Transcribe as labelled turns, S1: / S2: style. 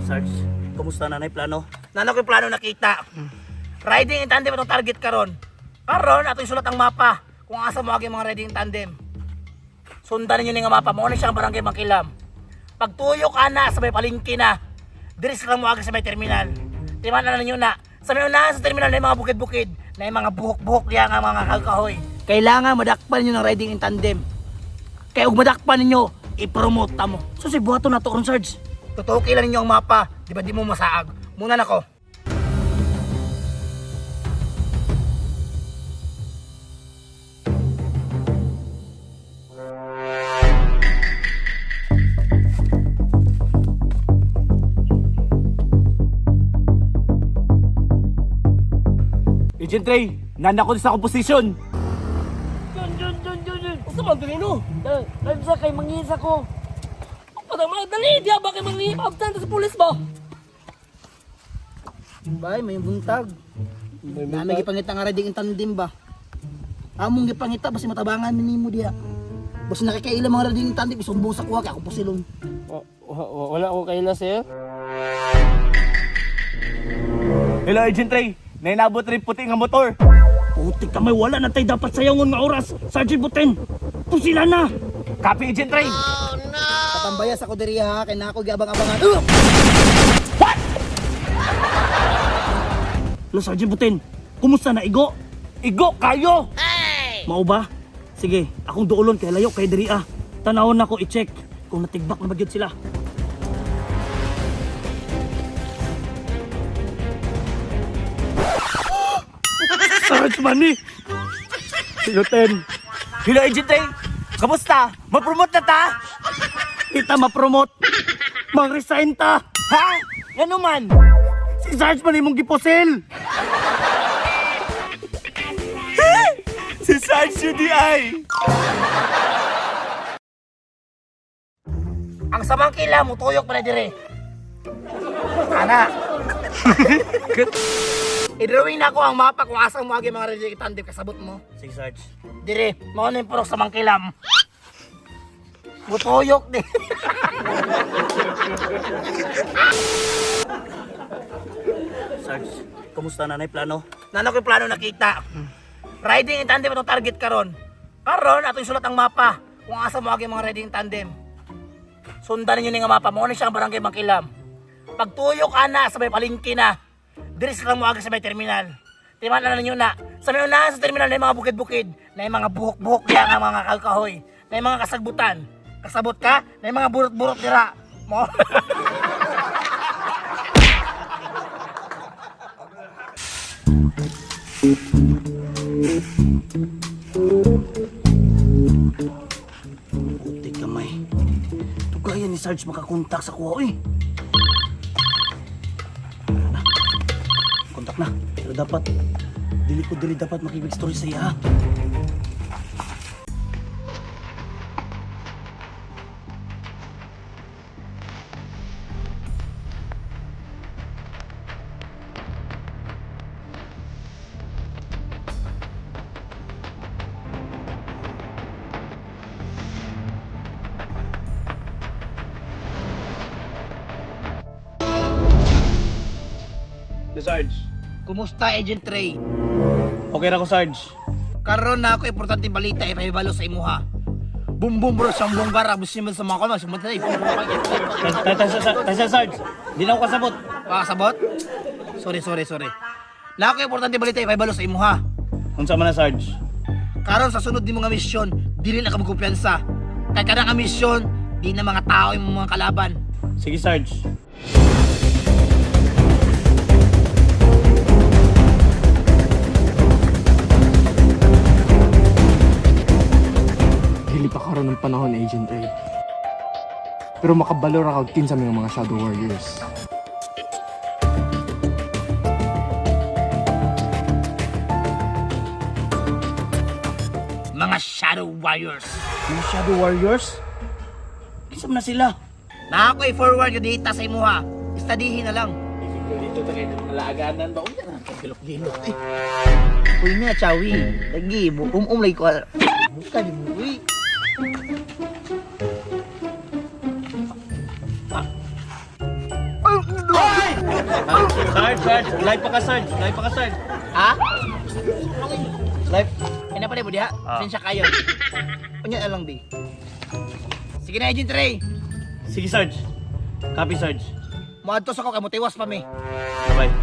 S1: Sarge, kumusta na na plano?
S2: Nano ko yung plano nakita. Riding in tandem itong target karon. Karon ato isulat ang mapa kung asa mo agi mga riding in tandem. Sundan ninyo ni nga mapa mo ni siya ang barangay Makilam. Pagtuyo ka na sa may palengke na. Diri sila mo agi sa may terminal. Timan na ninyo na. Sa may unahan sa terminal na yung mga bukid-bukid, na yung mga buhok-buhok diya nga mga kahoy. Kailangan madakpan ninyo ng riding in tandem. Kaya ug madakpan ninyo, i-promote ta mo.
S1: So si buhaton na to ron, Sarge.
S2: Totoo kailan ninyo ang mapa, di ba di mo masaag? Muna nako.
S3: Agent Ray, nanakot sa akong posisyon.
S4: Jun, jun, jun, jun, jun. Usa man diri no? Dahil sa kay mangisa ko. Padang mga dali, diya ba kay mangipagtan sa pulis ba?
S2: Bay, may buntag. Nami gipangita nga riding in tandem ba? Among gipangita basta matabangan ni nimo diha. Basta nakikaila mga riding in tandem isumbong sa kuha kay ako pusilon.
S4: Wala ko kaila, sir.
S3: Hello, Agent Ray. Nainabot rin puti nga motor.
S1: Putik ka may wala na tayo dapat sayangon nga oras. Sergeant Buten, pusila na!
S3: Copy, Agent Ray.
S2: Katambayas ako diri ha kay nako giabang-abangan.
S1: Lo, Sergeant Buten, kumusta na igo?
S3: Igo kayo!
S1: Mao ba? Sige, akong duolon kay layo kay diri ah. Tanawon nako i-check kung natigbak na ba gyud sila. Sarge Manny!
S3: Hello, Ten. Hello, Agent Ray. Kamusta? Ma-promote na ta?
S1: Kita ma-promote. Mang-resign ta.
S3: Ha? Ano man?
S1: Si Sarge Manny mong giposil.
S3: Si Sarge UDI.
S2: Ang samang kila mo tuyok pala dire. Ana. I-drawing na ako ang mapa kung asa mo agi mga riding in tandem kasabot mo.
S1: Sige, Sarge.
S2: Dire, mao na yung purok sa mangkilam. Mutuyok di.
S1: Sarge, kumusta na na plano?
S2: Nano ko yung plano nakita. Riding in tandem itong target karon. Karon ato isulat ang mapa kung asa mo agi mga riding in tandem. Sundan ninyo ni nga mapa mo ni siya ang barangay Makilam. Pagtuyo ka na sa may palengke na. Diri sila mo agi sa may terminal. Timan na ninyo na. Sa may unahan sa terminal na yung mga bukid-bukid, na yung mga buhok-buhok diya nga mga kahoy, na yung mga kasagbutan. Kasabot ka, na yung mga burot-burot dira. Mo.
S1: Putik kamay. Tugaya ni Sarge makakontak sa kuha, eh. Wala na. Kontak na. Pero dapat, dili ko dili dapat makibig-story sa iya, ha?
S3: Hello, Sarge.
S2: Kumusta Agent Ray?
S3: Okay na ko, Sarge.
S2: Karon na ako importante balita ipahibalo sa imuha. Bum bum bro sa buong bara gusto mo sa mga kalma sumunod na
S3: Tasa, Sarge. Di na ako kasabot.
S2: Pakasabot? Sorry, sorry, sorry. Na ako importante balita ipahibalo sa imuha.
S3: Unsa man na, Sarge?
S2: Karon sa sunod nimo nga misyon, dili na ka magkumpiyansa. Kay kada nga misyon, di na mga tao imong mga kalaban.
S3: Sige, Sarge.
S5: Dili pa karon ng panahon, Agent Ray. Pero makabalo ra kag kinsa may mga Shadow Warriors.
S2: Mga Shadow Warriors.
S1: Mga Shadow Warriors? Kinsa man na sila?
S2: Na ako i-forward yung data sa imuha. Istadihin na lang.
S3: Dito tayo nalaaganan ba? Unya na, gilok-gilok eh.
S2: Uy nga, Chawi. Lagi, um-um lagi ko. Buka di mo, uy. Ay!
S1: Sarge, Sarge, live pa ka, Sarge. Live pa ka, Sarge.
S2: Ha?
S1: Live.
S2: Kaya pa mo diha.
S1: Ah.
S2: Sensya kayo. Unya na lang di. Sige na, Agent Ray.
S1: Sige, Sarge. Copy, Sarge.
S2: Muadto sa ko kay motiwas pa mi.
S1: Bye-bye.